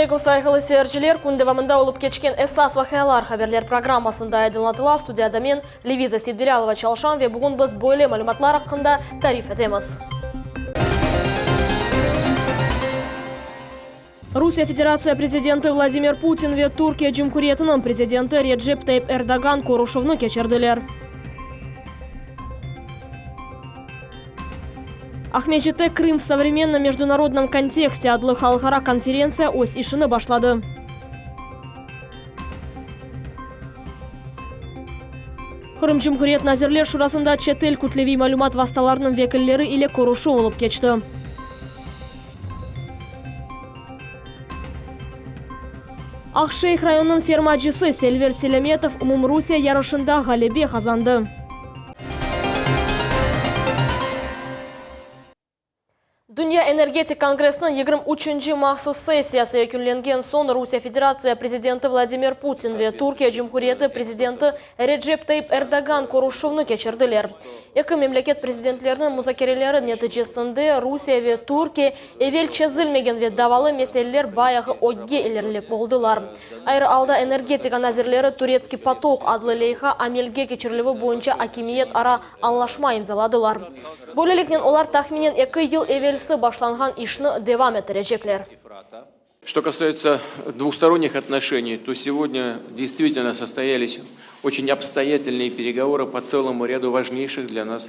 aleyküm, sayğılı seyirciler! Kün devamında olıp keçken esas vaqialar haberler programmasında aydınlatıla. Studiyada men, Leviza Seytbilâlova, çalışam ve bugün biz böyle malümatlar aqqında tarif etemiz. Rusiye Federatsiya prezidenti Vladimir Putin ve Türkiye Cumhuriyetiniñ prezidenti Recep Tayyip Erdoğan körüşüvni keçirdiler. Aqmescitte Krım v sovremennom mejdunarodnom kontekste adlı halqara konferentsiya öz işini başladı. Qırım Cumhuriyet Nazirler Şurasında çetel kütleviy malümat vastalarınıñ vekilleri ile körüşüv olıp keçti. Aqşeyh rayonınıñ fermacısı Selver Selâmetov umumrusiye yarışında ğalebe qazandı. Dünya energetik kongressiniñ 23-nci mahsus sessiyası yekünlengen soñ Rusiye Federatsiya prezidenti Vladimir Putin ve Türkiye Cumhuriyeti prezidenti Recep Tayyip Erdoğan körüşüvni keçirdiler. Eki memleket prezidentleriniñ muzakereleri neticesinde Rusiye ve Türkiye evel çezilmegen ve davalı meseleler bayağı ögge ilerilep oldılar. Ayrı alda energetika nazirleri Turetskiy potok adlı leyha amelge keçirilüvi boyunca akimiyet ara añlaşma imzaladılar. Böyleliknen olar tahminen eki yıl evelsi başlanğan işni devam ettirecekler. Что касается двусторонних отношений, то сегодня действительно состоялись очень обстоятельные переговоры по целому ряду важнейших для нас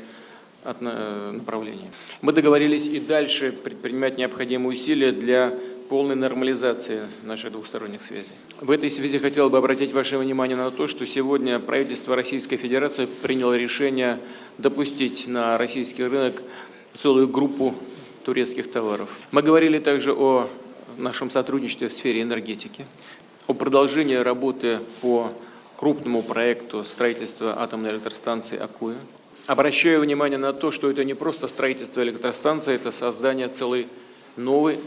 направлений. Мы договорились и дальше предпринимать необходимые усилия для полной нормализации наших двусторонних связей. В этой связи хотел бы обратить ваше внимание на то, что сегодня правительство Российской Федерации приняло решение допустить на российский рынок целую группу турецких товаров. Мы говорили также о нашем сотрудничестве в сфере энергетики, о продолжении работы по крупному проекту строительства атомной электростанции «Акуя». Обращаю внимание на то, что это не просто строительство электростанции, это создание целой новой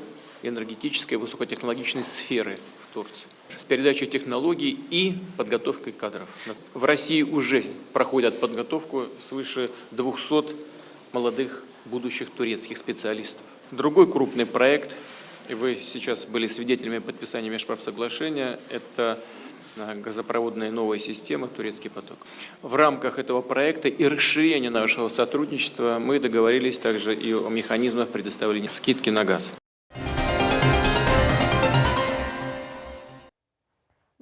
энергетической высокотехнологичной сферы в Турции с передачей технологий и подготовкой кадров. В России уже проходят подготовку свыше 200 молодых будущих турецких специалистов. Другой крупный проект, и вы сейчас были свидетелями подписания межправсоглашения, это газопроводная новая система «Турецкий поток». В рамках этого проекта и расширения нашего сотрудничества мы договорились также и о механизмах предоставления скидки на газ.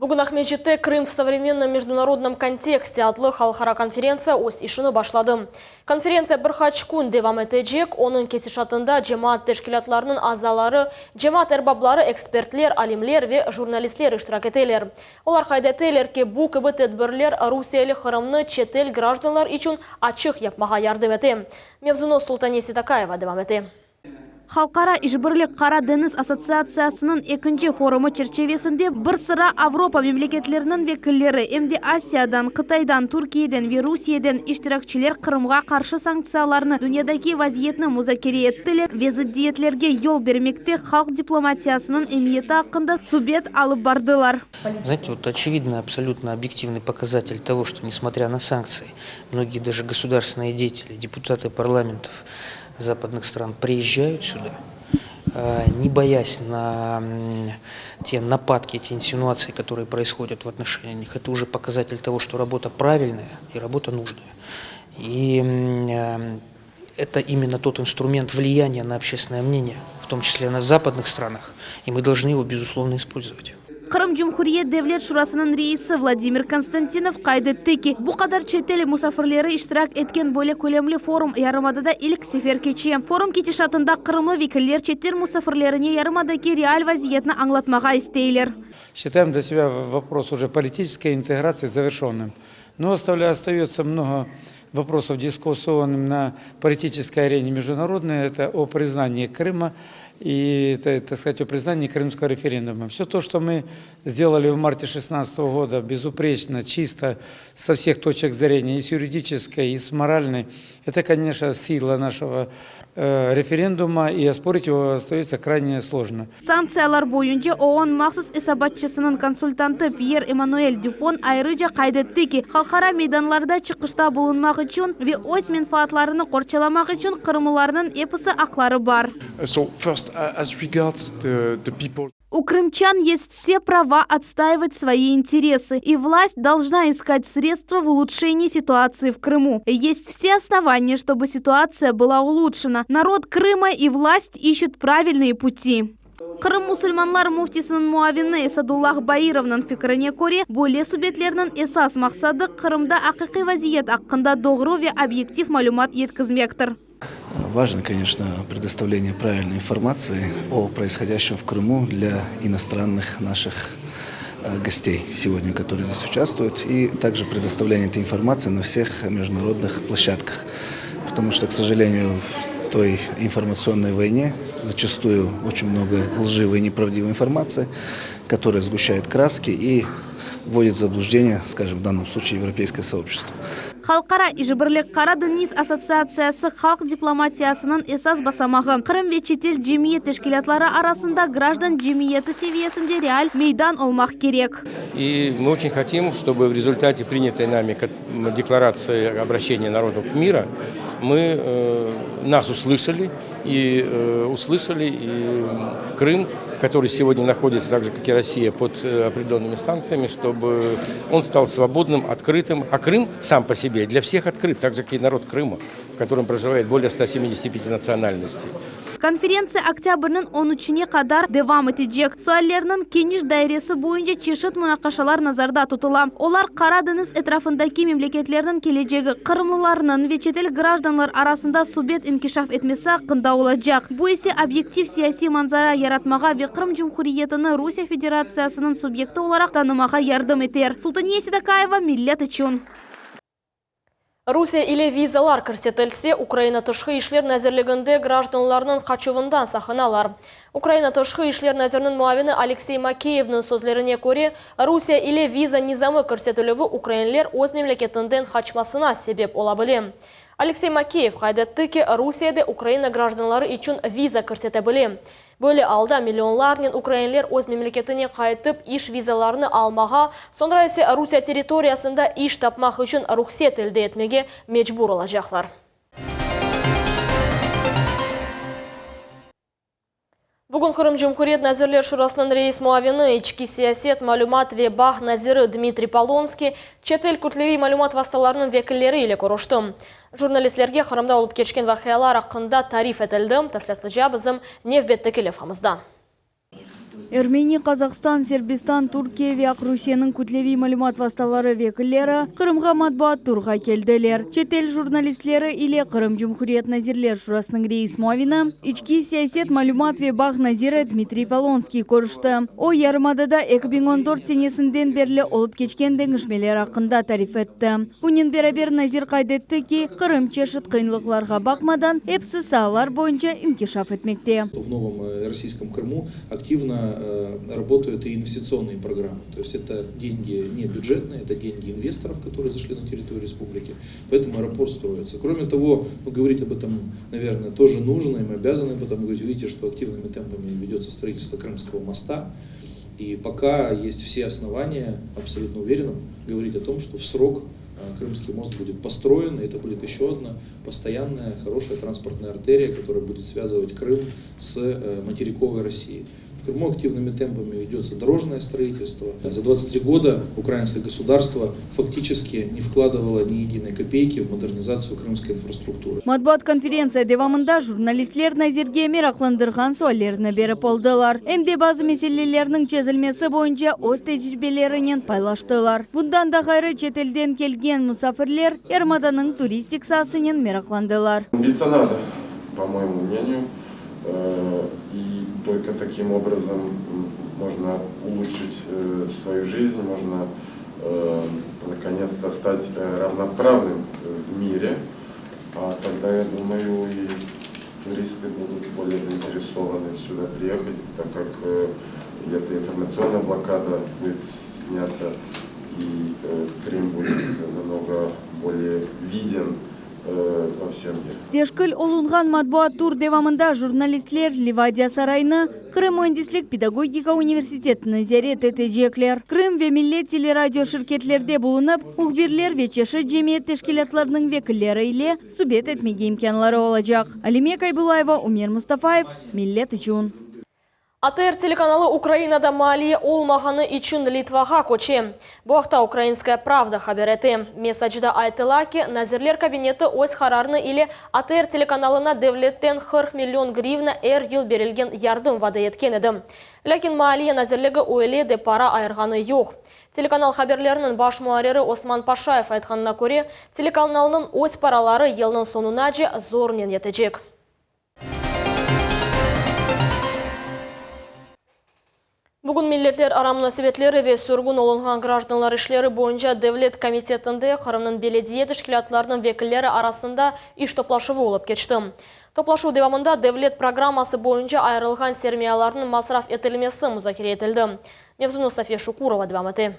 Bugün Aqmescitte Krım v sovremennom mejdunarodnom kontekste adlı halqara konferentsiya öz işini başladı. Konferentsiya bir qaç kün devam etecek, onıñ ketişatında cemaat teşkilâtlarınıñ azaları, cemaat erbapları, ekspertler, alimler ve jurnalistler iştirak eteler. Olar qayd eteler ki, bu kibi tedbirler rusiyeli Qırımnı çetel grajdanlar içün açıq yapmağa yardım ete. Mevzunı Sultane Seytakayeva devam ete. Halqara işbirlik Qara deñiz assotsiatsiyasınıñ ekinci forumı çerçivesinde bir sıra Avropa memleketleriniñ vekilleri, em de Asiyadan, Qıtaydan, Türkiyeden ve Rusiyeden iştirakçiler Qırımğa qarşı sanktsiyalarnı, dünyadaki vaziyetni muzakere ettiler ve zıddiyetlerge yol bermekte halq diplomatiyasınıñ emiyeti aqqında subet alıp bardılar. Знаете, вот очевидный, абсолютно объективный показатель того, что, несмотря на санкции, многие даже государственные деятели, депутаты парламентов западных стран приезжают сюда, не боясь на те нападки, те инсинуации, которые происходят в отношении них. Это уже показатель того, что работа правильная и работа нужная. И это именно тот инструмент влияния на общественное мнение, в том числе на западных странах, и мы должны его, безусловно, использовать. Qırım Cumhuriyet Devlet Şurasınıñ reisi Vladimir Konstantinov qayd etti ki, bu qadar çetel musafirleri iştirak etken böyle kölemli forum yarımadada ilk sefer keçe. Forum ketişatında qırımlı vekiller çetel musafirlerine yarımadaki real vaziyetni añlatmağa isteyler. Считаем для себя вопрос уже политической интеграции завершенным. Но остается много вопросов дискуссионным на политической арене международной. Это о признании Крыма и, так сказать, о признании крымского референдума. Все то, что мы сделали в марте 2016 года, безупречно, чисто, со всех точек зрения, и с юридической, и с моральной, это, конечно, сила нашего э, референдума, и оспорить его остается крайне сложно. Sanktsiyalar boyunca OON mahsus esabatçısınıñ konsultantı Pyer-Emmanuel Düpon ayrıca qayd etti ki, halqara meydanlarda çıqışta bulunmaq içün ve öz menfaatlarını qorçalamaq içün qırımlılarnıñ episi aqları bar. So first, as regards the the people. У крымчан есть все права отстаивать свои интересы, и власть должна искать средства в улучшении ситуации в Крыму. Есть все основания, чтобы ситуация была улучшена. Народ Крыма и власть ищут правильные пути. Qırım musulmanlar müftisiniñ muavini Esadullah Bairovnıñ fikrine köre, böyle subetlerniñ esas maqsadı Qırımda aqiqiy vaziyet aqqında doğru ve obyektiv malümat yetkizmektir. Важно, конечно, предоставление правильной информации о происходящем в Крыму для иностранных наших гостей сегодня, которые здесь участвуют, и также предоставление этой информации на всех международных площадках. Потому что, к сожалению, в той информационной войне зачастую очень много лживой и неправдивой информации, которая сгущает краски и вводит в заблуждение, скажем, в данном случае европейское сообщество. Halqara işbirlik Qara deñiz assotsiatsiyası halq diplomatiyasınıñ esas basamağı, Qırım ve çetel cemiyet teşkilâtları arasında grajdan cemiyeti seviyesinde real meydan olmaq kerek. И мы очень хотим, чтобы в результате принятой нами декларации обращения народов мира мы, нас услышали и услышали и Крым, который сегодня находится, так же как и Россия, под определенными санкциями, чтобы он стал свободным, открытым. А Крым сам по себе для всех открыт, так же, как и народ Крыма, в котором проживает более 175 национальностей. Konferentsiya oktâbrniñ 13-ne qadar devam etecek. Suallerniñ keniş dairesi boyunca çeşit munaqaşalar nazarda tutula. Olar Qara deñiz etrafındaki memleketlerniñ kelecegi, qırımlılarnıñ ve çetel grajdanlar arasında subet inkişaf etmesi aqqında olacaq. Bu ise obyektiv siyasiy manzara yaratmağa ve Qırım Cumhuriyetini Rusiye Federatsiyasınıñ subyekti olaraq tanımağa yardım eter. Sultaniye Sedakayeva, Millet içün. Rusiye ile vizalar kirsetilse, Ukraina Tışqı işler nazirliginde grajdanlarnıñ qaçuvından saqınalar. Ukraina Tışqı işler naziriniñ muavini Aleksey Makeyevniñ sözlerine köre, Rusiye ile viza nizamı kirsetilüvi ukrainler öz memleketinden qaçmasına sebep ola bile. Aleksey Makeyev qayd etti ki, Rusiye de Ukraina grajdanları içün viza kirsete bile. Böyle alda millionlarnen ukrainler öz memleketine qaytıp iş vizalarını almağa, soñra ise Rusiye territoriyasında iş tapmaq içün ruhset elde etmege mecbur olacaqlar. Bugün Qırım Cumhuriyet Nazirler Şurasınıñ reis muavini, içki siyaset, malümat ve bağ naziri Dmitriy Polonskiy çetel kütleviy malümat vastalarınıñ vekilleri ile körüşti. Jurnalistlerge Qırımda olıp keçken vaqialar aqqında tarif etildi. Tafsilâtlıca bizim nevbetteki levhamızda. Ermeni, Qazahstan, Serbistan, Türkiye ve Aqrusiyeniñ kütleviy malümat vastaları vekilleri Qırımğa matbuat turğa keldiler. Çetel jurnalistleri ile Qırım Cumhuriyet Nazirler Şurasınıñ reis muavini, içki siyaset, malümat ve bağ naziri Dmitriy Polonskiy körüşti. O, yarımadada 2014 senesinden berli olıp keçken deñişmeler aqqında tarif etti. Bunen beraber nazir qayd etti ki, Qırım çeşit qıyınlıqlarğa baqmadan, epsi saalar boyunca inkişaf etmekte. В новом российском Крыму активно работают и инвестиционные программы. То есть это деньги не бюджетные, это деньги инвесторов, которые зашли на территорию республики. Поэтому аэропорт строится. Кроме того, ну, говорить об этом, наверное, тоже нужно, и мы обязаны об этом говорить. Видите, что активными темпами ведется строительство Крымского моста. И пока есть все основания, абсолютно уверенно, говорить о том, что в срок Крымский мост будет построен, и это будет еще одна постоянная хорошая транспортная артерия, которая будет связывать Крым с материковой Россией. В Крыму активными темпами ведется дорожное строительство. За 23 года украинское государство фактически не вкладывало ни единой копейки в модернизацию крымской инфраструктуры. Matbuat konferentsiya devamında jurnalistler nazirge meraqlandırğan suallerini berip oldılar. Em de bazı meselelerniñ çezilmesi boyunca öz tecribelerinen paylaştılar. Bundan da ğayrı çetelden kelgen musafirler yarımadanıñ turistik saasınen meraqlandılar. Биться надо, по моему мнению, и только таким образом можно улучшить свою жизнь, можно наконец-то стать равноправным в мире. А тогда, я думаю, и туристы будут более заинтересованы сюда приехать, так как и эта информационная блокада будет снята, и Крым будет намного более виден во всем мире. Teşkil olunğan matbuat tur devamında jurnalistler Livadiya sarayını, Qırım müendislik pedagogika universitetini ziyaret etecekler. Krım ve Millet teleradio şirketlerde bulunıp, mühbirler ve çeşit cemiyet teşkilâtlarınıñ vekilleri ile subet etmege imkânları olacaq. Alime Kaybulayeva, Umer Mustafayev, Millet içün. ATR telekanalı Ukrainada maliye olmağanı içün Litvağa köçe. Bu aqta Ukrainskaya pravda haber ete. Mesacda aytıla ki, Nazirler Kabineti öz qararını ile ATR telekanalına devletten 40 million grivna er yıl berilgen yardım vade etken edi. Lâkin Maliye nazirligi öyle de para ayırğanı yoq. Telekanal haberleriniñ baş muarriri Osman Paşayev aytqanına köre, telekanalnıñ öz paraları yılnıñ soñunace zornen yetecek. Bugün Milletlerara munasebetleri ve sürgün olunğan grajdanlar işleri boyunca devlet komitetinde Qırımnıñ belediye teşkilâtlarınıñ vekilleri arasında iş toplaşuvı olıp keçti. Toplaşuv devamında devlet programması boyunca ayırılğan sermiyalarnıñ masraf etilmesi muzakere etildi. Mevzunı Safiye Şukurova devam ete.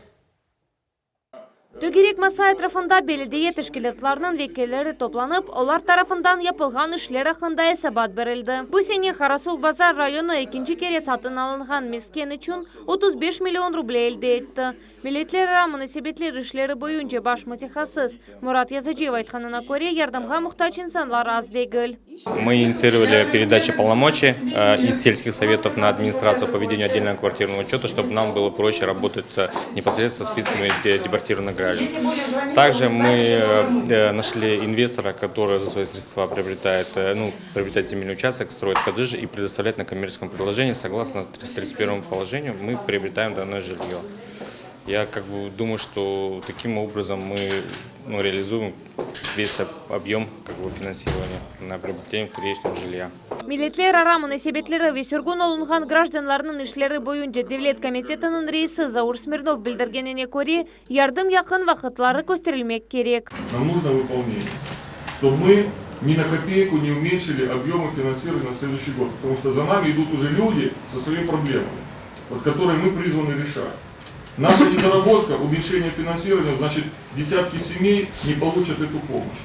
Tögerek masa etrafında belediye teşkilâtlarınıñ vekilleri toplanıp, olar tarafından yapılğan işler aqqında esabat berildi. Bu sene Qarasuvbazar rayonı ekinci kere satın alınğan mesken içün 35 million ruble elde etti. Milletlerara munasebetler işleri boyunca baş mütehassıs Murat Yazıcıyev aytqanına köre, yardımğa muhtac insanlar az degil. Мы инициировали передачу полномочий из сельских советов на администрацию по ведению отдельного квартирного учета, чтобы нам было проще работать непосредственно с списками депортированных граждан. Также мы нашли инвестора, который за свои средства приобретает, ну, приобретает земельный участок, строит коттеджи и предоставляет на коммерческом предложении. Согласно 331 положению, мы приобретаем данное жилье. Я как бы думаю, что таким образом мы ну, реализуем весь объем как бы, финансирования на приобретение вторичного жилья. Milletlerara munasebetleri ve sürgün olunğan grajdanlarnıñ işleri boyunca devlet komitetiniñ reisi Zaur Smirnov bildirgenine köre, yardım yaqın vaqıtları kösterilmek kerek. Нам нужно выполнение, чтобы мы ни на копейку не уменьшили объемы финансирования на следующий год, потому что за нами идут уже люди со своими проблемами, вот, которые мы призваны решать. Наша недоработка, уменьшение финансирования, значит, десятки семей не получат эту помощь.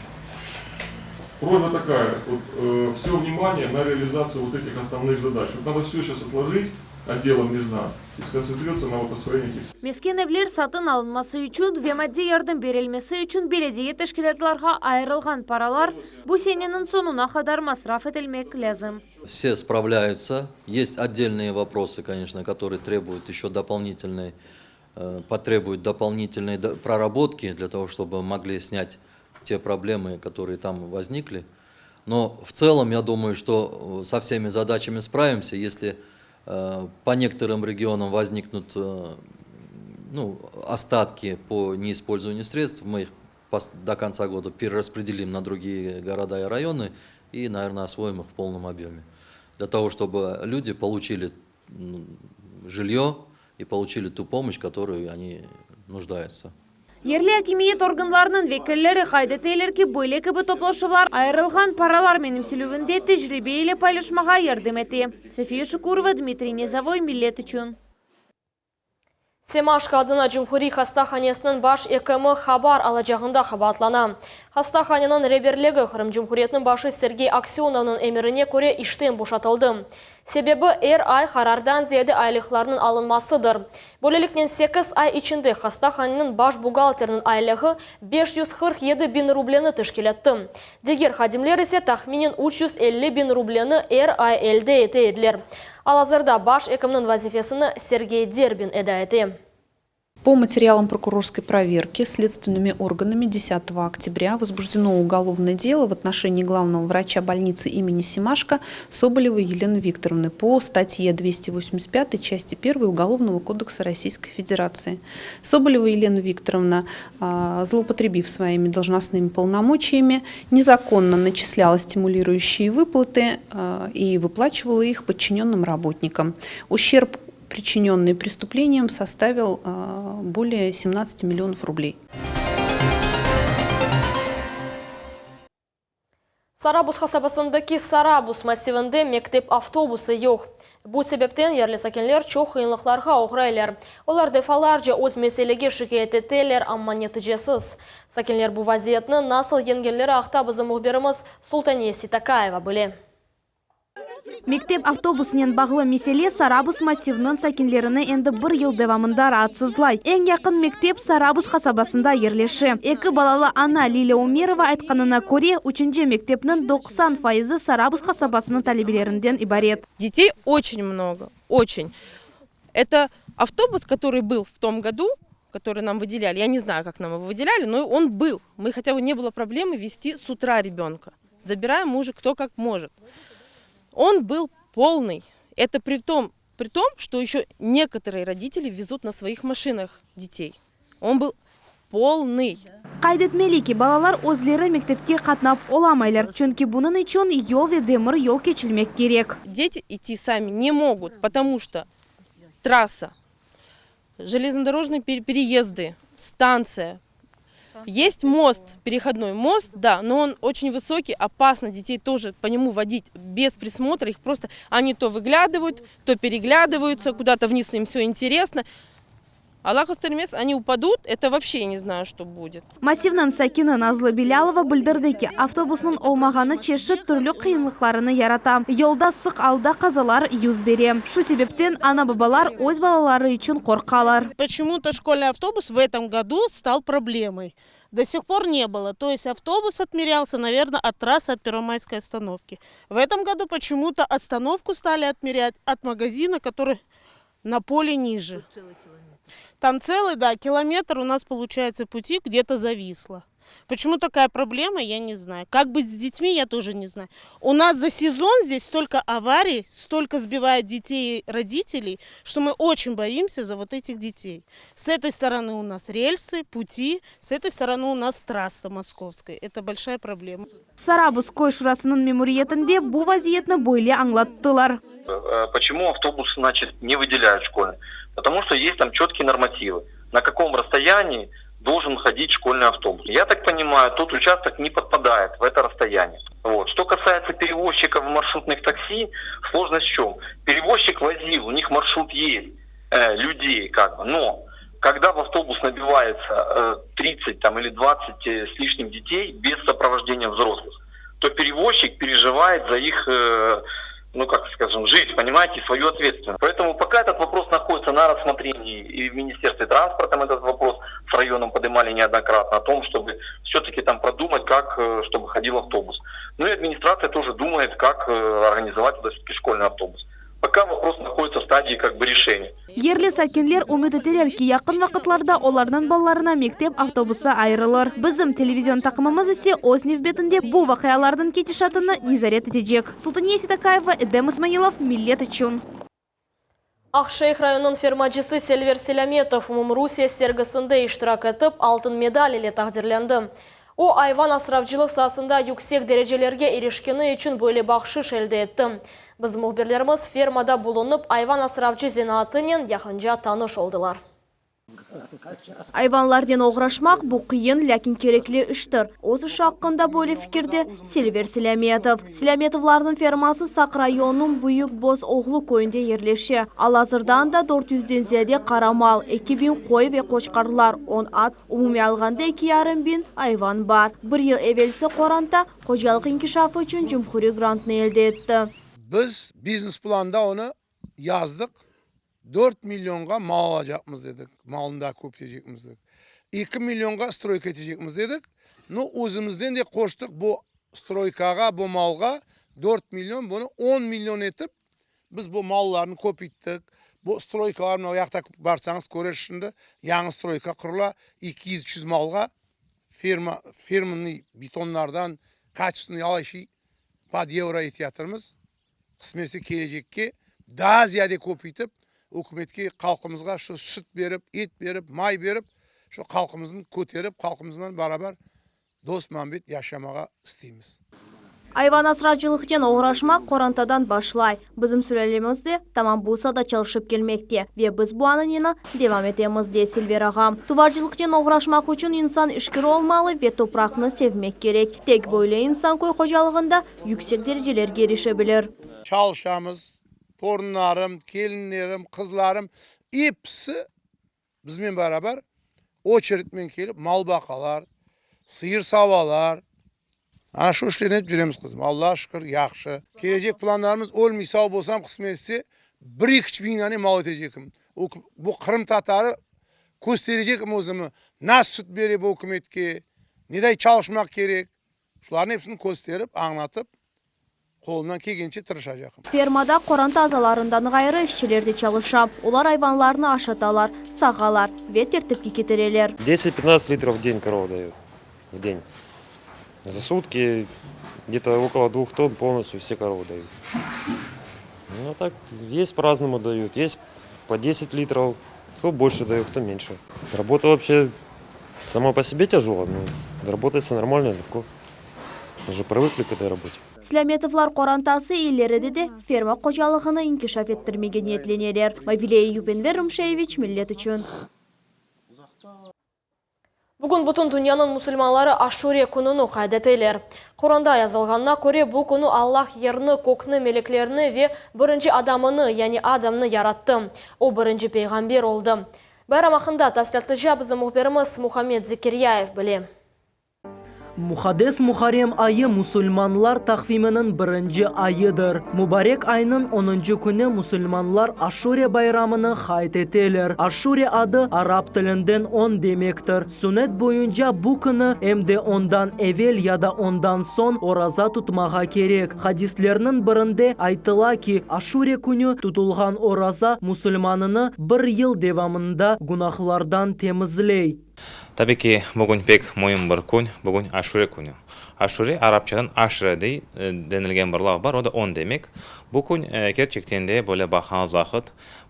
Просьба такая, вот, э, все внимание на реализацию вот этих основных задач. Вот надо все сейчас отложить отделом межнац и сконцентрироваться на вот освоении этих Mesken evler satın alınması içün ve maddiy yardım berilmesi içün belediye teşkilâtlarğa ayırılğan paralar bu seneniñ soñuna qadar masraf etilmek lâzim. Все справляются. Есть отдельные вопросы, конечно, которые требуют еще дополнительной, потребуют дополнительной проработки для того, чтобы могли снять те проблемы, которые там возникли. Но в целом, я думаю, что со всеми задачами справимся. Если по некоторым регионам возникнут ну, остатки по неиспользованию средств, мы их до конца года перераспределим на другие города и районы и, наверное, освоим их в полном объеме. Для того, чтобы люди получили жилье и получили ту помощь, которую они нуждаются. Yerli akimiyet organlarınıñ vekilleri qayd eteler ki, böyle kibi toplaşuvlar ayırılğan paralar menimselüvinde tecribe ile paylaşmağa yardım ete. София Шукурова, Дмитрий Низовой, Millet içün. Semaşko adına Cumhuriy hastahanesiniñ baş ekimi haber alacağında qabaatlana. Hastahaneniñ reberligi Qırım Cumhuriyetiniñ başı Sergey Aksönovnıñ emirine köre işten boşatıldı. Sebebi er ay qarardan ziyade aylıqlarnıñ alınmasıdır. Böyleliknen 8 ay içinde hastahaneniñ baş buhgalteriniñ aylığı 547 biñ rubleni teşkil etti. Diger hadimler ise tahminen 350 biñ rubleni er ay elde ete ediler. Al-azırda baş ekimniñ vazifesini Sergey Derbin eda ete. По материалам прокурорской проверки следственными органами 10 октября возбуждено уголовное дело в отношении главного врача больницы имени Семашко Соболевой Елены Викторовны по статье 285 части 1 Уголовного кодекса Российской Федерации. Соболева Елена Викторовна, злоупотребив своими должностными полномочиями, незаконно начисляла стимулирующие выплаты и выплачивала их подчиненным работникам. Ущерб причиненный преступлением, составил более 17 миллионов рублей. Sarabuz qasabasındaki Sarabuz massivinde mektep avtobusı yoq. Bu sebepten yerli sakinler çoq qıyınlıqlarğa oğraylar. Olar defalarca öz meselege şikâyet eteler, amma neticesiz. Sakinler bu vaziyetni nasıl yeñgenleri aqta bizim mühbirimiz Sultaniye Sitakaeva bile. Mektep avtobusınen bağlı mesele Sarabuz massiviniñ sakinlerini endi bir yıl devamında raatsızlay. Eñ yaqın mektep Sarabuz qasabasında yerleşe. Eki balalı ana Lilâ Umerova aytqanına köre, üçünci mektepniñ 90 fayızı Sarabuz qasabasınıñ talebelerinden ibaret. Detey oçen mnogo, oçen. Это avtobus, kotorıy byl v tom godu, kotorıy nam vıdelyali, ya ne znayu, kak nam ego vıdelyali, no on byl. Mı hotya bı ne bylo problemı vesti s utra rebenka. Zabiraem mı uje kto kak mojit. On byl polnyy. Eto pri tom, pri tom, çto eşo nekotorıye roditeli vezut na svoih maşinah detey. On byl polnyy. Qayd etmeli ki, balalar özleri mektepke qatnap olamaylar, çünki bunıñ içün yol ve demir yol keçilmek kerek. Deti idti sami ne mogut, potomu çto trassa, Железнодорожные переезды, станция. Есть мост, переходной мост, да, но он очень высокий, опасно детей тоже по нему водить без присмотра. Их просто, они то выглядывают, то переглядываются, куда-то вниз им все интересно. Allah köstermez, они упадут, это вообще я не знаю, что будет. Massivniñ sakini Nazlı Bilâlova bildirdi ki, avtobusnıñ olmağanı çeşit türlü qıyınlıqlarını yarata, yolda sıq alda qazalar yüz bere. Şu sebepten ana-babalar öz balaları içün qorqalar. Почему-то школьный автобус в этом году стал проблемой. До сих пор не было. То есть автобус отмерялся, наверно, от трассы, от Первомайской остановки. В этом году почему-то остановку стали отмерять от магазина, который на поле ниже. Там целый, да, километр у нас получается пути где-то зависло. Почему такая проблема, я не знаю. Как быть с детьми, я тоже не знаю. У нас за сезон здесь столько аварий, столько сбивают детей родителей, что мы очень боимся за вот этих детей. С этой стороны у нас рельсы, пути, с этой стороны у нас трасса московская. Это большая проблема. Sarabuz köy şurasınıñ memuriyetinde bu vaziyetni böyle añlattılar. Почему автобус, значит, не выделяют школьный? Потому что есть там четкие нормативы, на каком расстоянии должен ходить школьный автобус. Я так понимаю, тот участок не подпадает в это расстояние. Вот. Что касается перевозчиков маршрутных такси, сложность в чем? Перевозчик возил, у них маршрут есть, людей как бы, но когда в автобус набивается 30 там, или 20 с лишним детей без сопровождения взрослых, то перевозчик переживает за их, ну как скажем, жизнь, понимаете, свою ответственность. Поэтому пока этот вопрос находится на рассмотрении и в Министерстве транспорта мы этот вопрос с районом поднимали неоднократно о том, чтобы все-таки там продумать, как, чтобы ходил автобус. Ну и администрация тоже думает, как организовать туда все-таки школьный автобус. Пока вопрос находится в стадии как бы решения. Yerli sakinler ümüt eteler ki, yaqın vaqıtlarda olarnıñ balalarına mektep avtobusı ayırılır. Bizim televizion taqımımız ise öz nevbetinde bu vaqialarnıñ ketişatını nezaret etecek. Sultaniye Seytakayeva, Edem İsmailov, Millet içün. Aqşeyh rayonınıñ fermacısı Selver Selâmetov Umumrusiye sergisinde iştirak etip, altın medal ile taqdirlendi. O, ayvan asravcılıq saasında yüksek derecelerge irişkeni içün böyle bahşış elde etti. Bizim mühbirlerimiz fermada bulunıp, ayvan asravcı zenaatınen yaqınca tanış oldılar. Ayvanlarnen oğraşmaq, bu qıyın, lâkin kerekli iştir. Öz işi aqqında böyle fikirde Selver Selâmetov. Selâmetovlarnıñ ferması Saq rayonınıñ Büyük Boz Oğlu köyünde yerleşe. Al-azırda anda dört yüzden ziyade qara mal, 2000 qoy ve qoçqarlar, on at, umumiy alğanda eki yarım biñ ayvan bar. Bir yıl evelsi qoranta hocalıq inkişafı içün cumhuriy grantnı elde etti. Biz biznes-planda onı yazdıq, Dört millionğa mal alacaqmız dedik, malnı da köpeytecekmiz dedik. Eki millionğa stroyka etecekmiz dedik. No, özümizden de qoştıq bu stroykağa, bu malğa 4 million, bunı 10 million etip biz bu mallarnı köpeyttik. Bu stroykalar mına o yaqta barsañız köresiz şimdi, yañı stroyka qurula, 200-300 malğa firma, firmannıy betonlardan качественный alay şey под евро eteyatırmız. Qısmetse kelecekke daa ziyade köpeytip, ükümetke, halqımızğa şu süt berip, et berip, may berip, şu halqımıznı köterip, halqımıznen beraber dost-muabbet yaşamağa isteymiz. Ayvan asravcılıqnen oğraşmaq qorantadan başlay. Bizim sülâlemiz de tamam bu saada çalışıp kelmekte ve biz bu ananeni devam etemiz, dey Selver ağa. Tuvarcılıqnen oğraşmaq içün insan işkir olmalı ve topraqnı sevmek kerek. Tek böyle insan köy hocalığında yüksek derecelerge irişe bilir. Çalışamız, torunlarım, kelinlerim, qızlarım, episi biznen beraber oçeredmen kelip mal baqalar, sıyır savalar. Ana şu işlernen etip yüremiz, qızım. Allağa şükür, yahşı. Kelecek planlarımız, ölmey sağ bolsam, qısmet etse, bir ekiç biñ dane mal etecekim. Bu qırımtatarı kösterecekim özümi, nasıl süt bere bu ükümetke, neday çalışmaq kerek. Şularnıñ episini kösterip, añlatıp, qolumdan kelgence tırışacaqım. Fermada qoranta azalarından ğayrı işçiler de çalışa. Olar ayvanlarnı aşatalar, sağalar ve tertipke ketireler. Deset, pyatnadtsat litrov v den korova dayot, v den. Za sutki gde-to okolo dvuh tonn polnostyu vse korovı dayut. Nu, a tak, est po-raznomu dayut, est po deset litrov, kto bolşe dayot, kto menşe. Rabota voobşe sama po sebe tâjolaya, no rabotaется normalno, legko. Uje prıvıkli k etoy rabote. Selâmetovlar qorantası ileride de ferma qocalığını inkişaf ettirmege niyetleneler. Mavile Eyüp, Enver Rumşeyeviç, Millet içün. Bugün bütün dünyanıñ musulmanları Aşure kününi qayd eteler. Quranda yazılğanına köre, bu künü Allah yerni, kökni, meleklerni ve birinci adamını, yani Adamnı yarattı. O, birinci peyğamber oldı. Bayram aqqında tafsilâtlıca bizim mühbirimiz Muhammed Zekiryayev bile. Muqaddes Muharrem ayı musulmanlar taqviminiñ birinci ayıdır. Mubarek aynıñ onuncı künü musulmanlar Aşure bayramını qayd eteler. Aşure adı arap tilinden on demektir. Sünnet boyunca bu künü em de ondan evel ya da ondan soñ oraza tutmağa kerek. Hadislerniñ birinde aytıla ki, Aşure künü tutulğan oraza musulmanını bir yıl devamında günahlardan temizley. Tabi ki, bugün pek müim bir kün, bugün Aşure künü. Aşure, arapçadan aşre dey denilgen bir laf bar, o da on demek. Bu kün kerçekten de böyle baqğanımız vaqıt,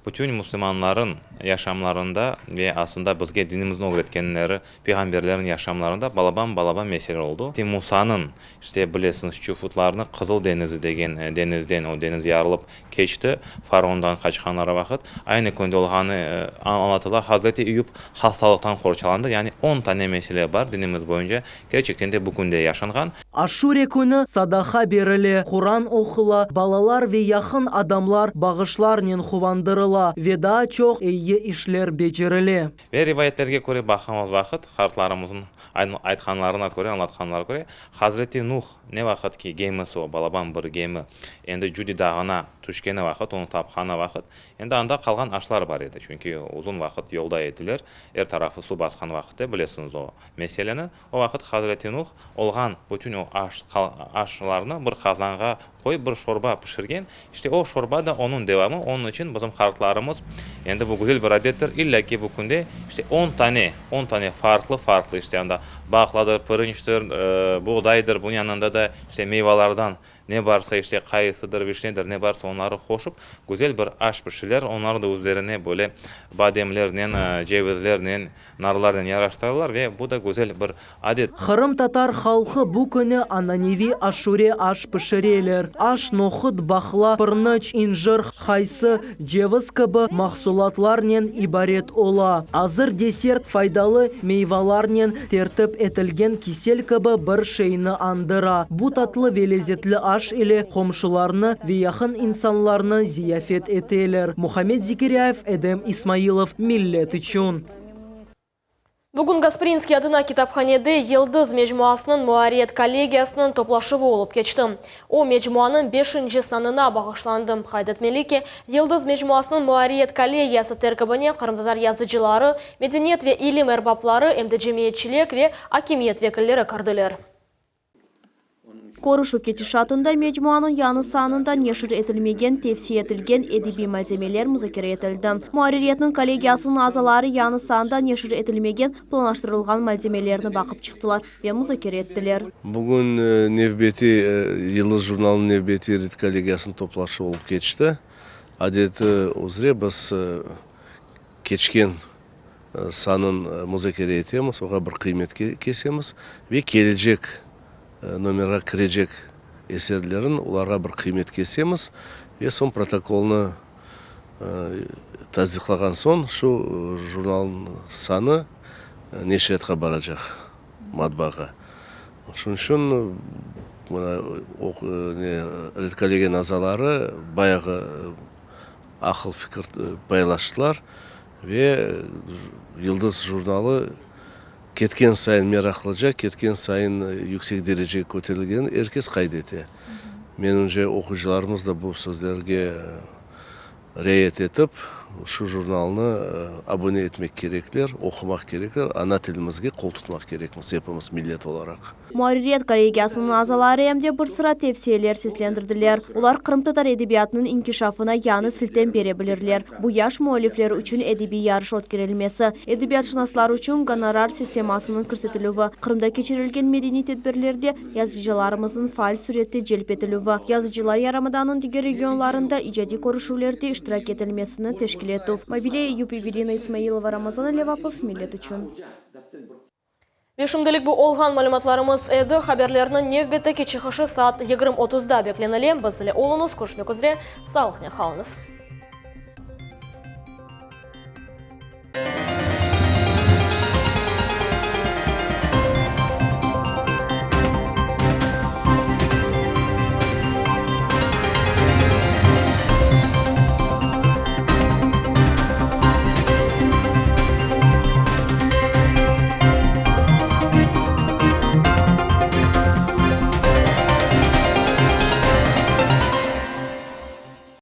bütün müslümanların yaşamlarında ve aslında bizge dinimizniñ ögretkenleri, peyğamberlerniñ yaşamlarında balaban-balaban mesele oldu. Musanıñ, işte, bilesiñiz, çufutlarnı Qızıl deñizi degen deñizden, o deñiz yarılıp, Keçti, faraondan qaçqanları vaqıt, aynı künde olğanı añlatıla, Hazreti Eyüp hastalıqtan qorçalandı, yani on tane mesele bar dinimiz boyunca, kerçekten de bu künde yaşanğan. Aşure künü sadaqa berile, Quran oqula, balalar ve yaqın adamlar bağışlarnen quvandırıla ve daa çoq eyi işler becerile. Ve rivayetlerge köre baqamız vaqıt, qartlarımızın aytqanlarına köre, añlatqanlarına köre, Hazreti Nuh Ne vaqıt ki gemisi, o balaban bir gemi, endi Cudi dağına tüşkeni vaqıt, onı tapqanı vaqıt, endi anda qalğan aşlar bar edi, çünki uzun vaqıt yolda ediler, er tarafı suv basqan vaqıtte, bilesiñiz o meseleni. O vaqıt Hazreti Nuh olğan bütün o aş, aşlarnı bir qazanğa qoyıp bir şorba pişirgen. İşte o şorba da onıñ devamı, onıñ içün bizim qartlarımız, endi bu güzel bir adettir, illâ ki bu künde işte on tane, on tane farqlı-farqlı işte anda baqladır, pirinçtir, buğdaydır, bunıñ yanında da işte meyvalardan ne barsa, işte qayısıdır, vişnedir, ne barsa onları qoşıp güzel bir aş pişiler, onları da üzerine böyle bademlernen, cevizlernen, Narlarnen yaraştıralar ve bu da güzel bir adet. Qırımtatar halqı bu künü ananeviy aşure aş pişireler. Aş nohut, baqla, pırnıç, incir, qaysı, ceviz kibi mahsulatlarnen ibaret ola. Azır desert faydalı meyvalarnen tertip etilgen kisel kibi bir şeyni añdıra. Bu tatlı ve lezetli aş ile qomşularnı ve yaqın insanlarnı ziyafet eteler. Muhammed Zekiryayev, Edem İsmailov, Millet içün. Bugün Gasprinskiy adına kitaphanede Yıldız mecmuasınıñ muarriyet kollegiyasınıñ toplaşuvı olıp keçti. O, mecmuanıñ beşinci sanına bağışlandı. Qayd etmeli ki, Yıldız mecmuasınıñ muarriyet kollegiyası terkibine qırımtatar yazıcıları, medeniyet ve ilim erbapları, em de cemiyetçilik ve akimiyet vekilleri kirdiler. Körüşüv ketişatında mecmuanıñ yañı sanında neşir etilmegen tevsiye etilgen edebiy malzemeler muzakere etildi. Muarririyetniñ kollegiyasınıñ azaları yañı sanda neşir etilmegen planlaştırılğan malzemelerni baqıp çıqtılar ve muzakere ettiler. Bugün nevbeti Yıldız jurnalınıñ nevbeti redkollegiyasınıñ toplaşuvı olıp keçti. Adeti üzre biz keçken sanın muzakere etemiz, oğa bir qıymet kesemiz ve kelecek nomerğa kirecek eserlerin olarğa bir qıymet kesemiz ve soñ protokolnı tasdiqlağan soñ şu jurnalnıñ sanı neşriyatqa baracaq, matbaağa. Şunıñ içün mına redkollegiyanıñ azaları bayağı aqıl-fikir paylaştılar. Ve Yıldız jurnalı. Ketken sayın meraqlıca, ketken sayın yüksek derecege köterilgenini er kes qayd ete. Menimce, oquyıcılarımız da bu sözlerge riayet etip, şu jurnalnı abone etmek kerekler, oqumaq kerekler, ana tilimizge qol tutmaq kerekmiz epimiz millet olaraq. Muarririyet kollegiyasınıñ azaları em de bir sıra tevsiyeler seslendirdiler. Olar qırımtatar edebiyatınıñ inkişafına yañı siltem bere bilirler. Bu yaş müellifler içün edebiy yarış ötkerilmesi, edebiyatşınaslar içün gonorar sistemasınıñ kirsetilüvi, Qırımda keçirilgen medeniy tedbirlerde yazıcılarımıznıñ faal sürette celp etilüvi, yazıcılar yarımadanıñ diger regionlarında icadiy körüşüvlerde iştirak etilmesini teşkil etüv. Mavile Eyüp, Evelina İsmailova, Ramazan Alevapov, Millet içün. Ve şimdilik bu olğan malümatlarımız edi. Haberlerniñ nevbetteki çıqışı saat 20:30da beklenile. Biz ile oluñız, körüşmek üzre, sağlıqnen qalıñız.